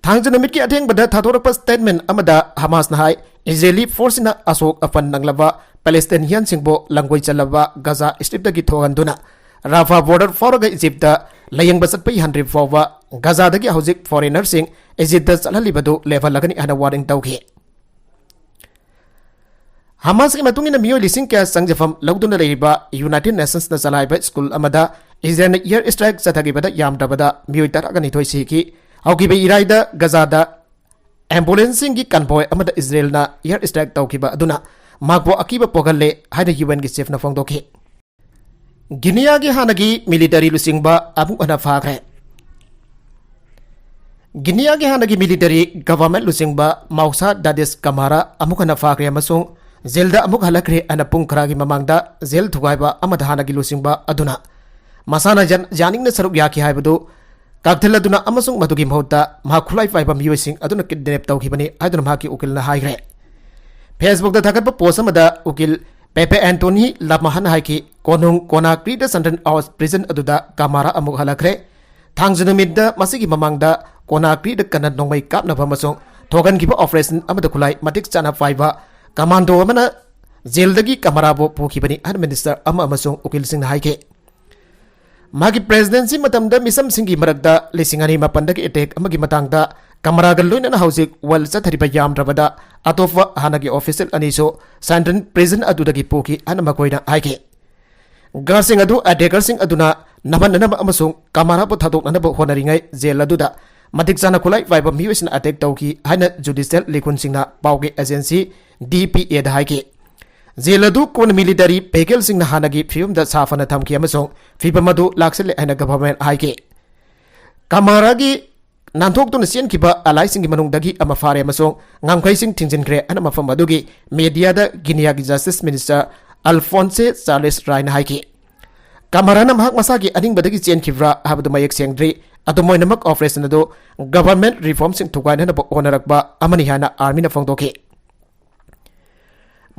ꯊꯥꯡꯖ ꯅꯨꯃꯤꯠꯀꯤ ꯑꯊꯦꯡꯕꯗ ꯊꯥꯗꯣꯔꯛꯄ ꯁ꯭ꯇꯦꯠꯃꯦꯟꯠ ꯑꯃꯗ ꯍꯃꯥꯁꯅ ꯍꯥꯏ, ꯏꯖꯔꯦꯂꯤ ꯐꯣꯔꯁꯁꯤꯅ ꯑꯁꯣꯛ ꯑꯄꯟ ꯅꯪꯂꯕ ꯄꯦꯂꯦꯁꯇꯥꯏꯅꯤꯌꯟꯁꯤꯡꯕꯨ ꯂꯪꯒꯣꯏ ꯆꯜꯂꯕ ꯒꯖꯥ ꯁ꯭ꯇ꯭ꯔꯤꯞꯇꯒꯤ ꯊꯣꯛꯍꯟꯗꯨꯅ ꯔꯥꯐꯥ ꯕꯣꯔꯗꯔ ꯐꯥꯎꯔꯒ ꯏꯖꯤꯞꯇ ꯂꯥꯌꯦꯡꯕ ꯆꯠꯄ ꯌꯥꯍꯟꯗ꯭ꯔꯤꯕ ꯐꯥꯎꯕ ꯒꯖꯥꯗꯒꯤ ꯍꯧꯖꯤꯛ ꯐꯣꯔꯦꯅꯔꯁꯤꯡ ꯏꯖꯤꯞꯇ ꯆꯠꯍꯜꯂꯤꯕꯗꯨ ꯂꯦꯞꯍꯜꯂꯒꯅꯤ ꯍꯥꯏꯅ ꯋꯥꯔꯅꯤꯡ ꯇꯧꯈꯤ꯫ ꯍꯃꯥꯁꯀꯤ ꯃꯇꯨꯡ ꯏꯟꯅ ꯃꯤꯑꯣꯏ ꯂꯤꯁꯤꯡ ꯀꯌꯥ ꯆꯪꯖꯐꯝ ꯂꯧꯗꯨꯅ ꯂꯩꯔꯤꯕ ꯌꯨꯅꯥꯏꯇꯦꯗ ꯅꯦꯁꯟꯁꯅ ꯆꯂꯥꯏꯕ ꯁ꯭ꯀꯨꯜ ꯑꯃꯗ ꯏꯖꯔꯦꯜꯅ ꯏꯌꯔ ꯁ꯭ꯇ꯭ꯔꯥꯏꯛ ꯆꯠꯊꯈꯤꯕꯗ ꯌꯥꯝꯗ꯭ꯔꯕꯗ ꯃꯤꯑꯣꯏ ꯇꯔꯥꯒ ꯅꯤꯊꯣꯏ ꯁꯤꯈꯤ꯫ ꯍꯧꯈꯤꯕ ꯏꯔꯥꯏꯗ ꯒꯖꯥꯗ ꯑꯦꯝꯕꯨꯂꯦꯟꯁꯁꯤꯡꯒꯤ ꯀꯟꯚꯣꯏ ꯑꯃꯗ ꯏꯖꯔꯦꯜꯅ ꯏꯌꯔ ꯁ꯭ꯇ꯭ꯔꯥꯏꯛ ꯇꯧꯈꯤꯕ ꯑꯗꯨꯅ ꯃꯍꯥꯛꯄꯨ ꯑꯀꯤꯕ ꯄꯣꯛꯍꯜꯂꯦ ꯍꯥꯏꯅ ꯌꯨ ꯑꯦꯟꯒꯤ ꯆꯤꯐꯅ ꯐꯣꯡꯗꯣꯛꯈꯤ꯫ ꯒꯤꯅꯤꯌꯥꯒꯤ ꯍꯥꯟꯅꯒꯤ ꯃꯤꯂꯤꯇꯔꯤ ꯂꯨꯆꯤꯡꯕ ꯑꯃꯨꯛ ꯍꯟꯅ ꯐꯥꯈ꯭ꯔꯦ꯫ ꯒꯤꯅꯤꯌꯥꯒꯤ ꯍꯥꯟꯅꯒꯤ ꯃꯤꯂꯤꯇꯔꯤ ꯒꯚꯔꯟꯃꯦꯟꯠ ꯂꯨꯆꯤꯡꯕ ꯃꯥꯎꯁꯥ ꯗꯥꯗꯤꯁ ꯀꯃꯥꯔꯥ ꯑꯃꯨꯛ ꯍꯟꯅ ꯐꯥꯈ꯭ꯔꯦ ꯑꯃꯁꯨꯡ ꯖꯦꯜꯗ ꯑꯃꯨꯛ ꯍꯜꯂꯛꯈ꯭ꯔꯦ ꯍꯥꯏꯅ ꯄꯨꯡ ꯈꯔꯒꯤ ꯃꯃꯥꯡꯗ ꯖꯦꯜ ꯊꯨꯒꯥꯏꯕ ꯑꯃꯗ ꯍꯥꯟꯅꯒꯤ ꯂꯨꯆꯤꯡꯕ ꯑꯗꯨꯅ ꯃꯁꯥꯅ ꯌꯥꯟ-, ꯌꯥꯅꯤꯡꯅ ꯁꯔꯨꯛ ꯌꯥꯈꯤ ꯍꯥꯏꯕꯗꯨ ꯀꯛꯊꯠꯂꯗꯨꯅ ꯑꯃꯁꯨꯡ ꯃꯗꯨꯒꯤ ꯃꯍꯨꯠꯇ ꯃꯍꯥꯛ ꯈꯨꯠꯂꯥꯏ ꯄꯥꯏꯕ ꯃꯤꯑꯣꯏꯁꯤꯡ ꯑꯗꯨꯅ ꯀꯤꯗꯅꯦꯞ ꯇꯧꯈꯤꯕꯅꯤ ꯍꯥꯏꯗꯨꯅ ꯃꯍꯥꯛꯀꯤ ꯎꯀꯤꯜꯅ ꯍꯥꯏꯈ꯭ꯔꯦ꯫ ꯐꯦꯁꯕꯨꯛꯇ ꯊꯥꯒꯠꯄ ꯄꯣꯁ ꯑꯃꯗ ꯎꯀꯤꯜ ꯄꯦꯄꯦ ꯑꯦꯟꯇꯣꯅꯤ ꯂꯃꯍꯟ ꯍꯥꯏꯈꯤ, ꯀꯣꯅꯨꯡ ꯀꯣꯅꯥꯀ꯭ꯔꯤꯗ ꯁꯦꯟꯇ꯭ꯔꯦꯜ ꯑꯥꯎꯁ ꯄ꯭ꯔꯤꯖꯟ ꯑꯗꯨꯗ ꯀꯃꯥꯔꯥ ꯑꯃꯨꯛ ꯍꯜꯂꯛꯈ꯭ꯔꯦ꯫ ꯊꯥꯡꯖ ꯅꯨꯃꯤꯠꯇ ꯃꯁꯤꯒꯤ ꯃꯃꯥꯡꯗ ꯀꯣꯅꯥꯀ꯭ꯔꯤꯗ ꯀꯟꯅ ꯅꯣꯡꯃꯩ ꯀꯥꯞꯅꯕ ꯑꯃꯁꯨꯡ ꯊꯣꯛꯍꯟꯈꯤꯕ ꯑꯣꯄꯔꯦꯁꯟ ꯑꯃꯗ ꯈꯨꯠꯂꯥꯏ ꯃꯇꯤꯛ ꯆꯥꯅ ꯄꯥꯏꯕ ꯀꯃꯥꯟꯗꯣ ꯑꯃꯅ ꯖꯦꯜꯗꯒꯤ ꯀꯃꯥꯔꯥꯕꯨ ꯄꯨꯈꯤꯕꯅꯤ ꯍꯥꯏꯅ ꯃꯤꯅꯤꯁꯇꯔ ꯑꯃ ꯑꯃꯁꯨꯡ ꯎꯀꯤꯜꯁꯤꯡꯅ ꯍꯥꯏꯈꯤ꯫ ꯃꯥꯒꯤ ꯄ꯭ꯔꯦꯁꯤꯗꯦꯟꯁꯤ ꯃꯇꯝꯗ ꯃꯤꯁꯝꯁꯤꯡꯒꯤ ꯃꯔꯛꯇ ꯂꯤꯁꯤꯡ ꯑꯅꯤ ꯃꯥꯄꯟꯗꯒꯤ ꯑꯦꯇꯦꯛ ꯑꯃꯒꯤ ꯃꯇꯥꯡꯗ ꯀꯃꯥꯔꯥꯒ ꯂꯣꯏꯅꯅ ꯍꯧꯖꯤꯛ ꯋꯦꯜ ꯆꯠꯊꯔꯤꯕ ꯌꯥꯝꯗ꯭ꯔꯕꯗ ꯑꯇꯣꯞꯄ ꯍꯥꯟꯅꯒꯤ ꯑꯣꯐꯤꯁꯤꯌꯦꯜ ꯑꯅꯤꯁꯨ ꯁꯦꯟꯇ꯭ꯔꯦꯜ ꯄ꯭ꯔꯤꯖꯟ ꯑꯗꯨꯗꯒꯤ ꯄꯨꯈꯤ ꯍꯥꯏꯅ ꯃꯈꯣꯏꯅ ꯍꯥꯏꯈꯤ꯫ ꯒꯥꯔꯗꯁꯤꯡ ꯑꯗꯨ ꯑꯦꯇꯦꯀꯔꯁꯤꯡ ꯑꯗꯨꯅ ꯅꯝꯍꯟꯅꯅꯕ ꯑꯃꯁꯨꯡ ꯀꯃꯥꯔꯥꯕꯨ ꯊꯥꯗꯣꯛꯅꯅꯕ ꯍꯣꯠꯅꯔꯤꯉꯩ ꯖꯦꯜ ꯑꯗꯨꯗ ꯃꯇꯤꯛ ꯆꯥꯅ ꯈꯨꯠꯂꯥꯏ ꯄꯥꯏꯕ ꯃꯤꯑꯣꯏꯁꯤꯡꯅ ꯑꯦꯇꯦꯛ ꯇꯧꯈꯤ ꯍꯥꯏꯅ ꯖꯨꯗꯤꯁꯤꯌꯦꯜ ꯂꯤꯈꯨꯟꯁꯤꯡꯅ ꯄꯥꯎꯒꯤ ꯑꯦꯖꯦꯟꯁꯤ ꯗꯤ ꯄꯤ ꯑꯦꯗ ꯍꯥꯏꯈꯤ꯫ ꯖꯦꯜ ꯑꯗꯨ ꯀꯣꯟꯅ ꯃꯤꯂꯤꯇꯔꯤ ꯚꯦꯍꯤꯀꯜꯁꯤꯡꯅ ꯍꯥꯟꯅꯒꯤ ꯐꯤꯕꯝꯗ ꯁꯥꯐꯅ ꯊꯝꯈꯤ ꯑꯃꯁꯨꯡ ꯐꯤꯕꯝ ꯑꯗꯨ ꯂꯥꯛꯁꯤꯜꯂꯦ ꯍꯥꯏꯅ ꯒꯚꯔꯟꯃꯦꯟꯠ ꯍꯥꯏꯈꯤ꯫ ꯀꯃꯥꯔꯥꯒꯤ ꯅꯥꯟꯊꯣꯛꯇꯨꯅ ꯆꯦꯟꯈꯤꯕ ꯑꯦꯂꯥꯏꯁꯤꯡꯒꯤ ꯃꯅꯨꯡꯗꯒꯤ ꯑꯃ ꯐꯥꯔꯦ ꯑꯃꯁꯨꯡ ꯉꯝꯈꯩꯁꯤꯡ ꯊꯤꯡꯖꯤꯟꯈ꯭ꯔꯦ ꯍꯥꯏꯅ ꯃꯐꯝ ꯑꯗꯨꯒꯤ ꯃꯦꯗꯤꯌꯥꯗ ꯒꯤꯅꯤꯌꯥꯒꯤ ꯖꯁꯇꯤꯁ ꯃꯤꯅꯤꯁꯇꯔ ꯑꯜꯐꯣꯟꯁꯦ ꯆꯥꯔꯂꯦꯁ ꯔꯥꯏꯅ ꯍꯥꯏꯈꯤ꯫ ꯀꯃꯥꯔꯥꯅ ꯃꯍꯥꯛ ꯃꯁꯥꯒꯤ ꯑꯅꯤꯡꯕꯗꯒꯤ ꯆꯦꯟꯈꯤꯕ꯭ꯔꯥ ꯍꯥꯏꯕꯗꯨ ꯃꯌꯦꯛ ꯁꯦꯡꯗ꯭ꯔꯤ꯫ ꯑꯗꯨꯝ ꯑꯣꯏꯅꯃꯛ, operation ꯑꯗꯨ government reformꯁꯤꯡ ꯊꯨꯒꯥꯏꯅꯅꯕ ꯍꯣꯠꯅꯔꯛꯄ ꯑꯃꯅꯤ ꯍꯥꯏꯅ armyꯅ ꯐꯣꯡꯗꯣꯛꯈꯤ꯫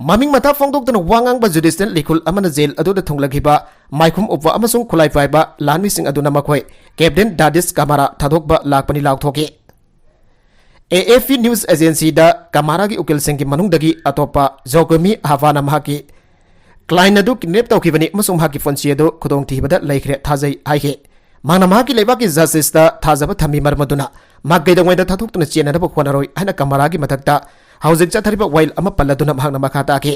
ꯃꯃꯤꯡ ꯃꯊꯥ ꯐꯣꯡꯗꯣꯛꯇꯅ ꯋꯥ ꯉꯥꯡꯕ judicial ꯂꯤꯈꯨꯜ ꯑꯃꯅ ꯖꯦꯜ ꯑꯗꯨꯗ ꯊꯨꯡꯂꯈꯤꯕ ꯃꯥꯏꯈꯨꯝ ꯎꯞꯄ ꯑꯃꯁꯨꯡ ꯈꯨꯠꯂꯥꯏ ꯄꯥꯏꯕ ꯂꯥꯟꯃꯤꯁꯤꯡ ꯑꯗꯨꯅ ꯃꯈꯣꯏ Captain Dadis Kamara ꯊꯥꯗꯣꯛꯄ ꯂꯥꯛꯄꯅꯤ ꯂꯥꯎꯊꯣꯛꯈꯤ꯫ AFP news agencyꯗ ꯀꯃꯥꯔꯥꯒꯤ ꯎꯀꯤꯜꯁꯤꯡꯒꯤ ꯃꯅꯨꯡꯗꯒꯤ ꯑꯇꯣꯞꯄ ꯖꯣꯀꯣꯃꯤ ꯍꯥꯚꯥꯅ ꯃꯍꯥꯛꯀꯤ client ꯑꯗꯨ kidnap ꯇꯧꯈꯤꯕꯅꯤ ꯑꯃꯁꯨꯡ ꯃꯍꯥꯛꯀꯤ ꯄꯨꯟꯁꯤ ꯑꯗꯨ ꯈꯨꯗꯣꯡꯊꯤꯕꯗ ꯂꯩꯈ꯭ꯔꯦ ꯊꯥꯖꯩ ꯍꯥꯏꯈꯤ꯫ ꯃꯍꯥꯛꯅ ꯃꯍꯥꯛꯀꯤ ꯂꯩꯕꯥꯛꯀꯤ justiceꯇ ꯊꯥꯖꯕ ꯊꯝꯃꯤ, ꯃꯔꯝ ꯑꯗꯨꯅ ꯃꯍꯥꯛ ꯀꯩꯗꯧꯉꯩꯗ ꯊꯥꯗꯣꯛꯇꯨꯅ ꯆꯦꯟꯅꯅꯕ ꯍꯣꯠꯅꯔꯣꯏ ꯍꯥꯏꯅ ꯀꯃꯥꯔꯥꯒꯤ ꯃꯊꯛꯇ ꯍꯧꯖꯤꯛ ꯆꯠꯊꯔꯤꯕ ꯋꯥꯌꯦꯜ ꯑꯃ ꯄꯜꯂꯗꯨꯅ ꯃꯍꯥꯛꯅ ꯃꯈꯥ ꯇꯥꯈꯤ꯫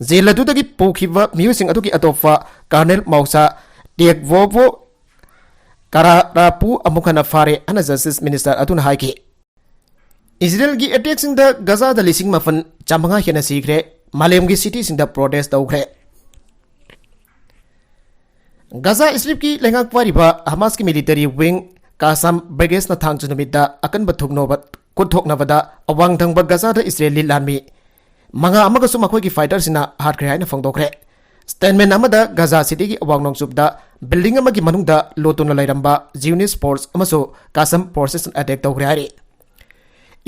ꯖꯦꯜ ꯑꯗꯨꯗꯒꯤ ꯄꯨꯈꯤꯕ ꯃꯤꯑꯣꯏꯁꯤꯡ ꯑꯗꯨꯒꯤ ꯑꯇꯣꯞꯄ Colonel Mausa Tegvovo Kararapu ꯑꯃꯨꯛ ꯍꯟꯅ ꯐꯥꯔꯦ ꯍꯥꯏꯅ justice minister ꯑꯗꯨꯅ ꯍꯥꯏꯈꯤ꯫ ꯏꯖꯔꯦꯜꯒꯤ attackꯁꯤꯡꯗ ꯒꯖꯥꯗ ꯂꯤꯁꯤꯡ ꯃꯥꯄꯟ ꯆꯥꯃꯉꯥ ꯍꯦꯟꯅ ꯁꯤꯈ꯭ꯔꯦ꯫ ꯃꯥꯂꯦꯝꯒꯤ cityꯁꯤꯡꯗ protest ꯇꯧꯈ꯭ꯔꯦ꯫ ꯒꯖꯥ Stripꯀꯤ ꯂꯩꯉꯥꯛ ꯄꯥꯏꯔꯤꯕ ꯍꯃꯥꯁꯀꯤ military wing Qassam Brigadesꯅ ꯊꯥꯡꯖ ꯅꯨꯃꯤꯠꯇ ꯑꯀꯟꯕ ꯊꯣꯛꯅꯕ, ꯈꯨꯠ ꯊꯣꯛꯅꯕꯗ ꯑꯋꯥꯡ ꯊꯪꯕ ꯒꯖꯥꯗ ꯏꯖꯔꯦꯜꯂꯤ ꯂꯥꯟꯃꯤ ꯃꯉꯥ ꯑꯃꯒꯁꯨ ꯃꯈꯣꯏꯒꯤ fighterꯁꯤꯡꯅ ꯍꯥꯠꯈ꯭ꯔꯦ ꯍꯥꯏꯅ ꯐꯣꯡꯗꯣꯛꯈ꯭ꯔꯦ꯫ Statement ꯑꯃꯗ ꯒꯖꯥ cityꯒꯤ ꯑꯋꯥꯡ ꯅꯣꯡꯆꯨꯞꯇ building ꯑꯃꯒꯤ ꯃꯅꯨꯡꯗ ꯂꯣꯠꯇꯨꯅ ꯂꯩꯔꯝꯕ Zionist force ꯑꯃꯁꯨ Qassam forcesꯅ attack ꯇꯧꯈ꯭ꯔꯦ ꯍꯥꯏꯔꯤ꯫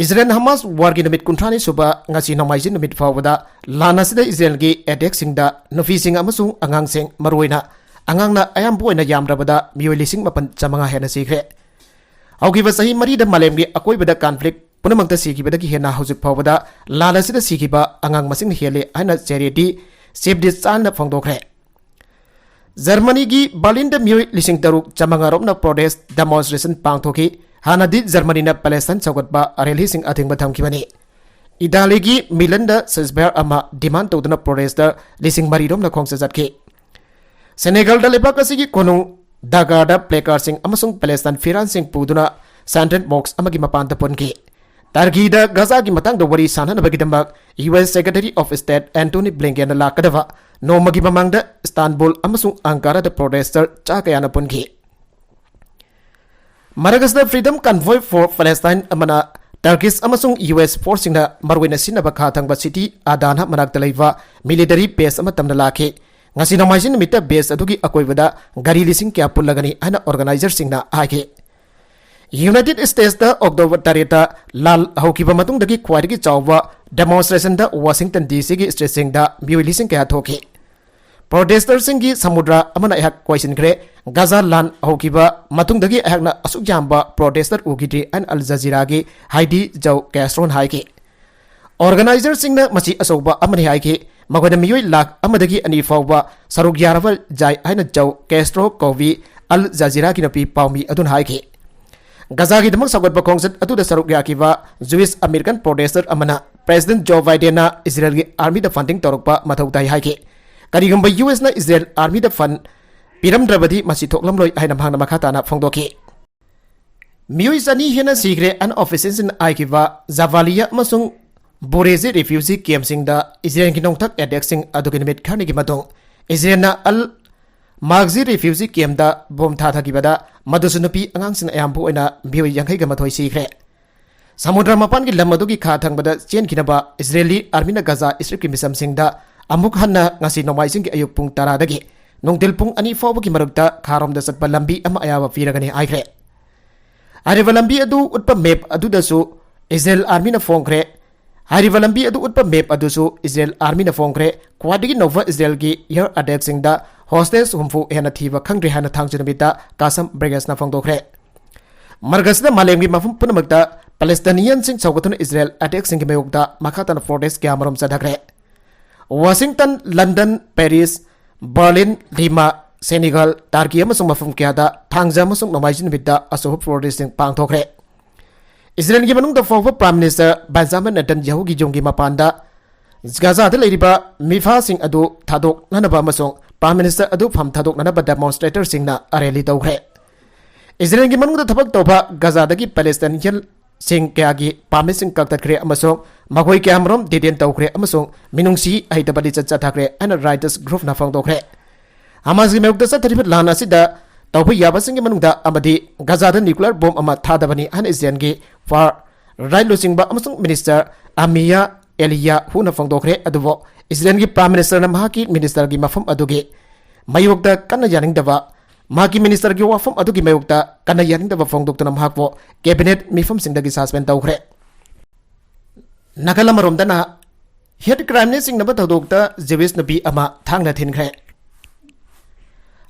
ꯏꯖꯔꯦꯜ ꯍꯃꯥꯁ warꯒꯤ ꯅꯨꯃꯤꯠ ꯀꯨꯟꯊ꯭ꯔꯥꯅꯤ ꯁꯨꯕ ꯉꯁꯤ ꯅꯣꯡꯃꯥꯏꯖꯤꯡ ꯅꯨꯃꯤꯠ ꯐꯥꯎꯕꯗ ꯂꯥꯟ ꯑꯁꯤꯗ ꯏꯖꯔꯦꯜꯒꯤ attackꯁꯤꯡꯗ ꯅꯨꯄꯤꯁꯤꯡ ꯑꯃꯁꯨꯡ ꯑꯉꯥꯡꯁꯤꯡ, ꯃꯔꯨꯑꯣꯏꯅ ꯑꯉꯥꯡꯅ ꯑꯌꯥꯝꯕ ꯑꯣꯏꯅ, ꯌꯥꯝꯗ꯭ꯔꯕꯗ ꯃꯤꯑꯣꯏ ꯂꯤꯁꯤꯡ ꯃꯥꯄꯟ ꯆꯥꯃꯉꯥ ꯍꯦꯟꯅ ꯁꯤꯈ꯭ꯔꯦ꯫ ꯍꯧꯈꯤꯕ ꯆꯍꯤ ꯃꯔꯤꯗ ꯃꯥꯂꯦꯝꯒꯤ ꯑꯀꯣꯏꯕꯗ conflict ꯄꯨꯝꯅꯃꯛꯇ ꯁꯤꯈꯤꯕꯗꯒꯤ ꯍꯦꯟꯅ ꯍꯧꯖꯤꯛ ꯐꯥꯎꯕꯗ ꯂꯥꯟ ꯑꯁꯤꯗ ꯁꯤꯈꯤꯕ ꯑꯉꯥꯡ ꯃꯁꯤꯡꯅ ꯍꯦꯜꯂꯦ ꯍꯥꯏꯅ charity Save the Childꯅ ꯐꯣꯡꯗꯣꯛꯈ꯭ꯔꯦ꯫ ꯖꯔꯃꯅꯤꯒꯤ ꯕꯔꯂꯤꯟꯗ ꯃꯤꯑꯣꯏ ꯂꯤꯁꯤꯡ ꯇꯔꯨꯛ ꯆꯥꯃꯉꯥ ꯔꯣꯝꯅ protest demonstration ꯄꯥꯡꯊꯣꯛꯈꯤ꯫ ꯍꯥꯟꯅꯗꯤ ꯖꯔꯃꯅꯤꯅ ꯄꯦꯂꯦꯁꯇꯥꯏꯟ ꯁꯧꯒꯠꯄ rallyꯁꯤꯡ ꯑꯊꯤꯡꯕ ꯊꯝꯈꯤꯕꯅꯤ꯫ ꯏꯇꯥꯂꯤꯒꯤ ꯃꯤꯂꯟꯗ ceasefire ꯑꯃ demand ꯇꯧꯗꯨꯅ protester ꯂꯤꯁꯤꯡ ꯃꯔꯤ ꯔꯣꯝꯅ ꯈꯣꯡꯆꯠ ꯆꯠꯈꯤ꯫ ꯁꯦꯅꯦꯒꯜꯗ ꯂꯩꯕꯥꯛ ꯑꯁꯤꯒꯤ ꯀꯣꯅꯨꯡ ꯗꯥꯒꯥꯔꯗ placardꯁꯤꯡ ꯑꯃꯁꯨꯡ ꯄꯦꯂꯦꯁꯇꯥꯏꯟ ꯐꯤꯔꯥꯟꯁꯤꯡ ꯄꯨꯗꯨꯅ Central Mosque ꯑꯃꯒꯤ ꯃꯄꯥꯟꯗ ꯄꯨꯟꯈꯤ꯫ ꯇꯔꯀꯤꯗ ꯒꯖꯥꯒꯤ ꯃꯇꯥꯡꯗ ꯋꯥꯔꯤ ꯁꯥꯅꯅꯕꯒꯤꯗꯃꯛ US Secretary of State Antony Blinkenꯅ ꯂꯥꯛꯀꯗꯕ ꯅꯣꯡꯃꯒꯤ ꯃꯃꯥꯡꯗ ꯏꯁꯇꯥꯟꯕꯨꯜ ꯑꯃꯁꯨꯡ ꯑꯪꯀꯥꯔꯥꯗ protester ꯆꯥ ꯀꯌꯥꯅ ꯄꯨꯟꯈꯤ꯫ ꯃꯔꯛ ꯑꯁꯤꯗ Freedom Convoy for Palestine ꯑꯃꯅ Turkish ꯑꯃꯁꯨꯡ US forceꯁꯤꯡꯅ ꯃꯔꯨꯑꯣꯏꯅ ꯁꯤꯖꯤꯟꯅꯕ ꯈꯥ ꯊꯪꯕ city ꯑꯗꯥꯅ ꯃꯅꯥꯛꯇ ꯂꯩꯕ military base ꯑꯃ ꯇꯝꯅ ꯂꯥꯛꯈꯤ꯫ ꯉꯁꯤ ꯅꯣꯡꯃꯥꯏꯖꯤꯡ ꯅꯨꯃꯤꯠꯇ base ꯑꯗꯨꯒꯤ ꯑꯀꯣꯏꯕꯗ ꯒꯥꯔꯤ ꯂꯤꯁꯤꯡ ꯀꯌꯥ ꯄꯨꯜꯂꯒꯅꯤ ꯍꯥꯏꯅ organizerꯁꯤꯡꯅ ꯍꯥꯏꯈꯤ꯫ United Statesꯇ October ꯇꯔꯦꯠꯇ ꯂꯥꯟ ꯍꯧꯈꯤꯕ ꯃꯇꯨꯡꯗꯒꯤ ꯈ꯭ꯋꯥꯏꯗꯒꯤ ꯆꯥꯎꯕ demonstrationꯗ Washington DCꯒꯤ streetꯁꯤꯡꯗ ꯃꯤꯑꯣꯏ ꯂꯤꯁꯤꯡ ꯀꯌꯥ ꯊꯣꯛꯈꯤ꯫ Protesterꯁꯤꯡꯒꯤ ꯁꯃꯨꯗ꯭ꯔ ꯑꯃꯅ ꯑꯩꯍꯥꯛ ꯀꯣꯏꯁꯤꯟꯈ꯭ꯔꯦ꯫ ꯒꯥꯖꯥ ꯂꯥꯟ ꯍꯧꯈꯤꯕ ꯃꯇꯨꯡꯗꯒꯤ ꯑꯩꯍꯥꯛꯅ ꯑꯁꯨꯛ ꯌꯥꯝꯕ protester ꯎꯈꯤꯗ꯭ꯔꯤ ꯍꯥꯏꯅ Al Jazeeraꯒꯤ ꯍꯥꯏꯗꯤ ꯖꯧ ꯀꯦꯁꯇ꯭ꯔꯣꯅ ꯍꯥꯏꯈꯤ꯫ Organizerꯁꯤꯡꯅ ꯃꯁꯤ ꯑꯆꯧꯕ ꯑꯃꯅꯤ ꯍꯥꯏꯈꯤ꯫ ꯃꯈꯣꯏꯅ ꯃꯤꯑꯣꯏ ꯂꯥꯈ ꯑꯃꯗꯒꯤ ꯑꯅꯤ ꯐꯥꯎꯕ ꯁꯔꯨꯛ ꯌꯥꯔꯕ ꯌꯥꯏ ꯍꯥꯏꯅ ꯖꯧ ꯀꯦꯁꯇ꯭ꯔꯣ ꯀꯧꯕꯤ Al Jazeeraꯒꯤ ꯅꯨꯄꯤ ꯄꯥꯎꯃꯤ ꯑꯗꯨꯅ ꯍꯥꯏꯈꯤ꯫ ꯒꯥꯖꯥꯒꯤꯗꯃꯛ ꯁꯧꯒꯠꯄ ꯈꯣꯡꯆꯠ ꯑꯗꯨꯗ ꯁꯔꯨꯛ ꯌꯥꯈꯤꯕ Jewish American protester ꯑꯃꯅ President Joe Bidenꯅ ꯏꯖꯔꯦꯜꯒꯤ armyꯗ funding ꯇꯧꯔꯛꯄ ꯃꯊꯧ ꯇꯥꯏ ꯍꯥꯏꯈꯤ꯫ ꯀꯔꯤꯒꯨꯝꯕ USꯅ ꯏꯖꯔꯦꯜ armyꯗ fund ꯄꯤꯔꯝꯗ꯭ꯔꯕꯗꯤ ꯃꯁꯤ ꯊꯣꯛꯂꯝꯂꯣꯏ ꯍꯥꯏꯅ ꯃꯍꯥꯛꯅ ꯃꯈꯥ ꯇꯥꯅ ꯐꯣꯡꯗꯣꯛꯈꯤ꯫ ꯃꯤꯑꯣꯏ ꯆꯅꯤ ꯍꯦꯟꯅ ꯁꯤꯈ꯭ꯔꯦ ꯑꯅ officialꯁꯤꯡꯅ ꯍꯥꯏꯈꯤꯕ ꯖꯥꯕꯥꯂꯤꯌꯥ ꯑꯃꯁꯨꯡ ꯕꯨꯔꯦꯖꯤ refugee campꯁꯤꯡꯗ ꯏꯖꯔꯦꯜꯒꯤ ꯅꯣꯡꯊꯛ attackꯁꯤꯡ ꯑꯗꯨꯒꯤ ꯅꯨꯃꯤꯠ ꯈꯔꯅꯤꯒꯤ ꯃꯇꯨꯡ ꯏꯖꯔꯦꯜꯅ ꯑꯜ ꯃꯥꯒꯖꯤ refugee campꯇ bomb ꯊꯥꯊꯈꯤꯕꯗ ꯃꯗꯨꯁꯨ ꯅꯨꯄꯤ ꯑꯉꯥꯡꯁꯤꯡ ꯑꯌꯥꯝꯕ ꯑꯣꯏꯅ ꯃꯤꯑꯣꯏ ꯌꯥꯡꯈꯩꯒ ꯃꯥꯊꯣꯏ ꯁꯤꯈ꯭ꯔꯦ꯫ ꯁꯃꯨꯗ꯭ꯔ ꯃꯄꯥꯟꯒꯤ ꯂꯝ ꯑꯗꯨꯒꯤ ꯈꯥ ꯊꯪꯕꯗ ꯆꯦꯟꯈꯤꯅꯕ ꯏꯖꯔꯦꯂꯤ armyꯅ ꯒꯥꯖꯥ stripꯀꯤ ꯃꯤꯁꯝꯁꯤꯡꯗ ꯑꯃꯨꯛ ꯍꯟꯅ ꯉꯁꯤ ꯅꯣꯡꯃꯥꯏꯖꯤꯡꯒꯤ ꯑꯌꯨꯛ ꯄꯨꯡ ꯇꯔꯥꯗꯒꯤ ꯅꯨꯡꯊꯤꯜ ꯄꯨꯡ ꯑꯅꯤ ꯐꯥꯎꯕꯒꯤ ꯃꯔꯛꯇ ꯈꯥꯔꯣꯝꯗ ꯆꯠꯄ ꯂꯝꯕꯤ ꯑꯃ ꯑꯌꯥꯕ ꯄꯤꯔꯒꯅꯤ ꯍꯥꯏꯈ꯭ꯔꯦ꯫ ꯍꯥꯏꯔꯤꯕ ꯂꯝꯕꯤ ꯑꯗꯨ ꯎꯠꯄ map ꯑꯗꯨꯗꯁꯨ ꯏꯖꯔꯦꯜ armyꯅ ꯐꯣꯡꯈ꯭ꯔꯦ꯫ ꯍꯥꯏꯔꯤꯕ ꯂꯝꯕꯤ ꯑꯗꯨ ꯎꯠꯄ map ꯑꯗꯨꯁꯨ ꯏꯖꯔꯦꯜ armyꯅ ꯐꯣꯡꯈ꯭ꯔꯦ꯫ ꯈ꯭ꯋꯥꯏꯗꯒꯤ ꯅꯧꯕ ꯏꯖꯔꯦꯜꯒꯤ air attackꯁꯤꯡꯗ hostage ꯍꯨꯝꯐꯨ ꯍꯦꯟꯅ ꯊꯤꯕ ꯈꯪꯗ꯭ꯔꯤ ꯍꯥꯏꯅ ꯊꯥꯡꯖ ꯅꯨꯃꯤꯠꯇ Qassam Briggadeꯅ ꯐꯣꯡꯗꯣꯛꯈ꯭ꯔꯦ꯫ ꯃꯔꯀꯖꯅ ꯃꯥꯂꯦꯝꯒꯤ ꯃꯐꯝ ꯄꯨꯝꯅꯃꯛꯇ Palestinianꯁꯤꯡ ꯁꯧꯒꯠꯇꯨꯅ ꯏꯖꯔꯦꯜ attackꯁꯤꯡꯒꯤ ꯃꯥꯌꯣꯛꯇ ꯃꯈꯥ ꯇꯥꯅ protest ꯀꯌꯥ ꯑꯃꯔꯣꯝ ꯆꯠꯊꯈ꯭ꯔꯦ꯫ Washington, London, Paris, Berlin, Lima, Senegal, Turkey ꯑꯃꯁꯨꯡ ꯃꯐꯝ ꯀꯌꯥꯗ ꯊꯥꯡꯖ ꯑꯃꯁꯨꯡ ꯅꯣꯡꯃꯥꯏꯖꯤꯡ ꯅꯨꯃꯤꯠꯇ ꯑꯆꯧꯕ protestꯁꯤꯡ ꯄꯥꯡꯊꯣꯛꯈ꯭ꯔꯦ꯫ ꯏꯖꯔꯦꯜꯒꯤ ꯃꯅꯨꯡꯗ ꯐꯥꯎꯕ Prime Minister Benjamin Netanyahuꯒꯤ ꯌꯨꯝꯒꯤ ꯃꯄꯥꯟꯗ ꯒꯥꯖꯥꯗ ꯂꯩꯔꯤꯕ ꯃꯤꯐꯥꯁꯤꯡ ꯑꯗꯨ ꯊꯥꯗꯣꯛꯅꯅꯕ ꯑꯃꯁꯨꯡ Prime Minister ꯑꯗꯨ ꯐꯝ ꯊꯥꯗꯣꯛꯅꯅꯕ demonstratorꯁꯤꯡꯅ rally ꯇꯧꯈ꯭ꯔꯦ꯫ ꯏꯖꯔꯦꯜꯒꯤ ꯃꯅꯨꯡꯗ ꯊꯕꯛ ꯇꯧꯕ ꯒꯥꯖꯥꯗꯒꯤ Palestinianꯁꯤꯡ ꯀꯌꯥꯒꯤ permitꯁꯤꯡ ꯀꯛꯊꯠꯈ꯭ꯔꯦ ꯑꯃꯁꯨꯡ ꯃꯈꯣꯏ ꯀꯌꯥꯃꯔꯨꯝ detain ꯇꯧꯈ꯭ꯔꯦ ꯑꯃꯁꯨꯡ ꯃꯤꯅꯨꯡꯁꯤ ꯍꯩꯇꯕ ꯂꯤꯆꯠ ꯆꯠꯊꯈ꯭ꯔꯦ ꯍꯥꯏꯅ Reuters groupꯅ ꯐꯣꯡꯗꯣꯛꯈ꯭ꯔꯦ꯫ ꯍꯃꯥꯁꯀꯤ ꯃꯥꯌꯣꯛꯇ ꯆꯠꯊꯔꯤꯕ ꯂꯥꯟ ꯑꯁꯤꯗ ꯇꯧꯕ ꯌꯥꯕꯁꯤꯡꯒꯤ ꯃꯅꯨꯡꯗ ꯑꯃꯗꯤ ꯒꯥꯖꯥꯗ nuclear bomb ꯑꯃ ꯊꯥꯗꯕꯅꯤ ꯍꯥꯏꯅ ꯏꯖꯔꯦꯜꯒꯤ far right ꯂꯨꯆꯤꯡꯕ ꯑꯃꯁꯨꯡ Minister ꯑꯃꯤꯌꯥ ꯑꯦꯂꯤꯌꯥꯍꯨꯅ ꯐꯣꯡꯗꯣꯛꯈ꯭ꯔꯦ꯫ ꯑꯗꯨꯕꯨ ꯏꯖꯔꯦꯜꯒꯤ Prime Ministerꯅ ꯃꯍꯥꯛꯀꯤ ministerꯒꯤ ꯃꯐꯝ ꯑꯗꯨꯒꯤ ꯃꯥꯌꯣꯛꯇ ꯀꯟꯅ ꯌꯥꯅꯤꯡꯗꯕ, ꯃꯍꯥꯛꯀꯤ ministerꯒꯤ ꯋꯥꯐꯝ ꯑꯗꯨꯒꯤ ꯃꯥꯌꯣꯛꯇ ꯀꯟꯅ ꯌꯥꯅꯤꯡꯗꯕ ꯐꯣꯡꯗꯣꯛꯇꯨꯅ ꯃꯍꯥꯛꯄꯨ cabinet ꯃꯤꯐꯝꯁꯤꯡꯗꯒꯤ suspend ꯇꯧꯈ꯭ꯔꯦ꯫ ꯅꯥꯀꯜ ꯑꯃꯔꯣꯝꯗꯅ, hate crimeꯅ ꯆꯤꯡꯅꯕ ꯊꯧꯗꯣꯛꯇ Jewish ꯅꯨꯄꯤ ꯑꯃ ꯊꯥꯡꯅ ꯊꯤꯟꯈ꯭ꯔꯦ꯫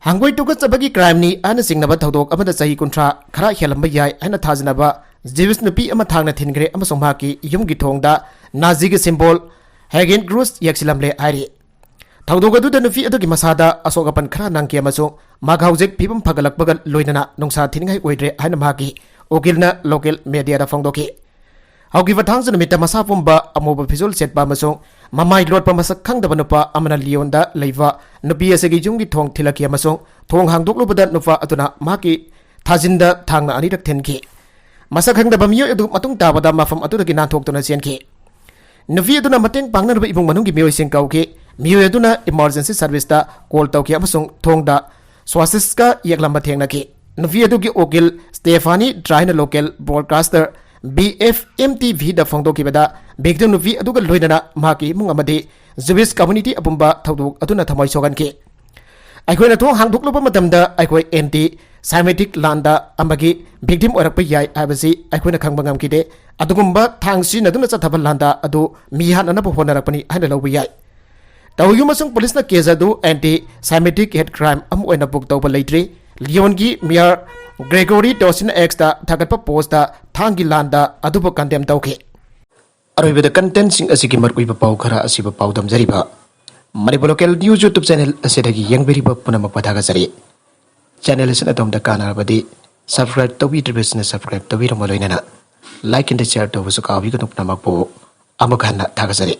ꯍꯪꯒꯣꯏ ꯇꯨꯀꯠꯆꯕꯒꯤ crimeꯅꯤ ꯍꯥꯏꯅ ꯆꯤꯡꯅꯕ ꯊꯧꯗꯣꯛ ꯑꯃꯗ ꯆꯍꯤ ꯀꯨꯟꯊ꯭ꯔꯥ ꯈꯔ ꯍꯦꯜꯂꯝꯕ ꯌꯥꯏ ꯍꯥꯏꯅ ꯊꯥꯖꯅꯕ Jewish ꯅꯨꯄꯤ ꯑꯃ ꯊꯥꯡꯅ ꯊꯤꯟꯈ꯭ꯔꯦ ꯑꯃꯁꯨꯡ ꯃꯍꯥꯛꯀꯤ ꯌꯨꯝꯒꯤ ꯊꯣꯡꯗ Naziꯒꯤ symbol, Hagenkreuz ꯌꯦꯛꯁꯤꯜꯂꯝꯂꯦ ꯍꯥꯏꯔꯤ꯫ ꯊꯧꯗꯣꯛ ꯑꯗꯨꯗ ꯅꯨꯄꯤ ꯑꯗꯨꯒꯤ ꯃꯁꯥꯗ ꯑꯁꯣꯛ ꯑꯄꯟ ꯈꯔ ꯅꯪꯈꯤ ꯑꯃꯁꯨꯡ ꯃꯍꯥꯛ ꯍꯧꯖꯤꯛ ꯐꯤꯕꯝ ꯐꯒꯠꯂꯛꯄꯒ ꯂꯣꯏꯅꯅ ꯅꯨꯡꯁꯥ ꯊꯤꯅꯤꯡꯉꯥꯏ ꯑꯣꯏꯗ꯭ꯔꯦ ꯍꯥꯏꯅ ꯃꯍꯥꯛꯀꯤ ꯎꯀꯤꯜꯅ local mediaꯗ ꯐꯣꯡꯗꯣꯛꯈꯤ꯫ ꯍꯧꯈꯤꯕ ꯊꯥꯡꯖ ꯅꯨꯃꯤꯠꯇ ꯃꯁꯥ ꯄꯨꯝꯕ ꯑꯃꯨꯕ ꯐꯤꯖꯣꯜ ꯁꯦꯠꯄ ꯑꯃꯁꯨꯡ ꯃꯃꯥꯏ ꯂꯣꯠꯄ ꯃꯁꯛ ꯈꯪꯗꯕ ꯅꯨꯄꯥ ꯑꯃꯅ ꯂꯤꯌꯣꯟꯗ ꯂꯩꯕ ꯅꯨꯄꯤ ꯑꯁꯤꯒꯤ ꯌꯨꯝꯒꯤ ꯊꯣꯡ ꯊꯤꯜꯂꯛꯈꯤ ꯑꯃꯁꯨꯡ ꯊꯣꯡ ꯍꯥꯡꯗꯣꯛꯂꯨꯕꯗ ꯅꯨꯄꯥ ꯑꯗꯨꯅ ꯃꯍꯥꯛꯀꯤ ꯊꯥꯖꯤꯟꯗ ꯊꯥꯡꯅ ꯑꯅꯤꯔꯛ ꯊꯤꯟꯈꯤ꯫ ꯃꯁꯛ ꯈꯪꯗꯕ ꯃꯤꯑꯣꯏ ꯑꯗꯨ ꯃꯇꯨꯡ ꯇꯥꯕꯗ ꯃꯐꯝ ꯑꯗꯨꯗꯒꯤ ꯅꯥꯟꯊꯣꯛꯇꯨꯅ ꯆꯦꯟꯈꯤ꯫ ꯅꯨꯄꯤ ꯑꯗꯨꯅ ꯃꯇꯦꯡ ꯄꯥꯡꯅꯅꯕ ꯏꯃꯨꯡ ꯃꯅꯨꯡꯒꯤ ꯃꯤꯑꯣꯏꯁꯤꯡ ꯀꯧꯈꯤ꯫ ꯃꯤꯑꯣꯏ ꯑꯗꯨꯅ emergency serviceꯇ call ꯇꯧꯈꯤ ꯑꯃꯁꯨꯡ ꯊꯣꯡꯗ swastika ꯌꯦꯛꯂꯝꯕ ꯊꯦꯡꯅꯈꯤ꯫ ꯅꯨꯄꯤ ꯑꯗꯨꯒꯤ ꯎꯀꯤꯜ Stephanie Dreyna local broadcaster B F M T Vꯗ ꯐꯣꯡꯗꯣꯛꯈꯤꯕꯗ, victim ꯅꯨꯄꯤ ꯑꯗꯨꯒ ꯂꯣꯏꯅꯅ ꯃꯍꯥꯛꯀꯤ ꯏꯃꯨꯡ ꯑꯃꯗꯤ Jewish community ꯑꯄꯨꯝꯕ ꯊꯧꯗꯣꯛ ꯑꯗꯨꯅ ꯊꯃꯣꯏ ꯁꯣꯛꯍꯟꯈꯤ꯫ "ꯑꯩꯈꯣꯏꯅ ꯊꯣꯡ ꯍꯥꯡꯗꯣꯛꯂꯨꯕ ꯃꯇꯝꯗ ꯑꯩꯈꯣꯏ anti Semitic ꯂꯥꯟꯗꯥ ꯑꯃꯒꯤ victim ꯑꯣꯏꯔꯛꯄ ꯌꯥꯏ ꯍꯥꯏꯕꯁꯤ ꯑꯩꯈꯣꯏꯅ ꯈꯪꯕ ꯉꯝꯈꯤꯗꯦ꯫ ꯑꯗꯨꯒꯨꯝꯕ ꯊꯥꯡ ꯁꯤꯖꯤꯟꯅꯗꯨꯅ ꯆꯠꯊꯕ ꯂꯥꯟꯗꯥ ꯑꯗꯨ ꯃꯤ ꯍꯥꯠꯅꯅꯕ ꯍꯣꯠꯅꯔꯛꯄꯅꯤ ꯍꯥꯏꯅ ꯂꯧꯕ ꯌꯥꯏ꯫ ꯇꯧꯏꯒꯨꯝꯕꯁꯨꯡ ꯄꯨꯂꯤꯁꯅ case ꯑꯗꯨ anti Semitic hate crime ꯑꯃ ꯑꯣꯏꯅ book ꯇꯧꯕ ꯂꯩꯇ꯭ꯔꯤ꯫ ꯂꯤꯌꯣꯟꯒꯤ mayor Grégory Tournier Xꯇ ꯊꯥꯒꯠꯄ postꯇ ꯊꯥꯡꯒꯤ ꯂꯥꯟꯗꯥ ꯑꯗꯨꯕꯨ condemn ꯇꯧꯈꯤ꯫ ꯑꯔꯣꯏꯕꯗ contentꯁꯤꯡ ꯑꯁꯤꯒꯤ ꯃꯔꯨꯑꯣꯏꯕ ꯄꯥꯎ ꯈꯔ ꯑꯁꯤꯕꯨ ꯄꯥꯎꯗꯝꯖꯔꯤꯕ Manipur Local News YouTube channel ꯑꯁꯤꯗꯒꯤ ꯌꯦꯡꯕꯤꯔꯤꯕ ꯄꯨꯝꯅꯃꯛꯄꯨ ꯊꯥꯒꯠꯆꯔꯤ꯫ Channel ꯑꯁꯤꯅ ꯑꯗꯣꯝꯗ ꯀꯥꯟꯅꯔꯕꯗꯤ subscribe ꯇꯧꯕꯤꯗ꯭ꯔꯤꯕꯁꯤꯡꯅ subscribe ꯇꯧꯕꯤꯔꯝꯕ ꯂꯣꯏꯅꯅ like and share ꯇꯧꯕꯁꯨ ꯀꯥꯎꯕꯤꯒꯅꯨ꯫ ꯄꯨꯝꯅꯃꯛꯄꯨ ꯑꯃꯨꯛ ꯍꯟꯅ ꯊꯥꯒꯠꯆꯔꯤ꯫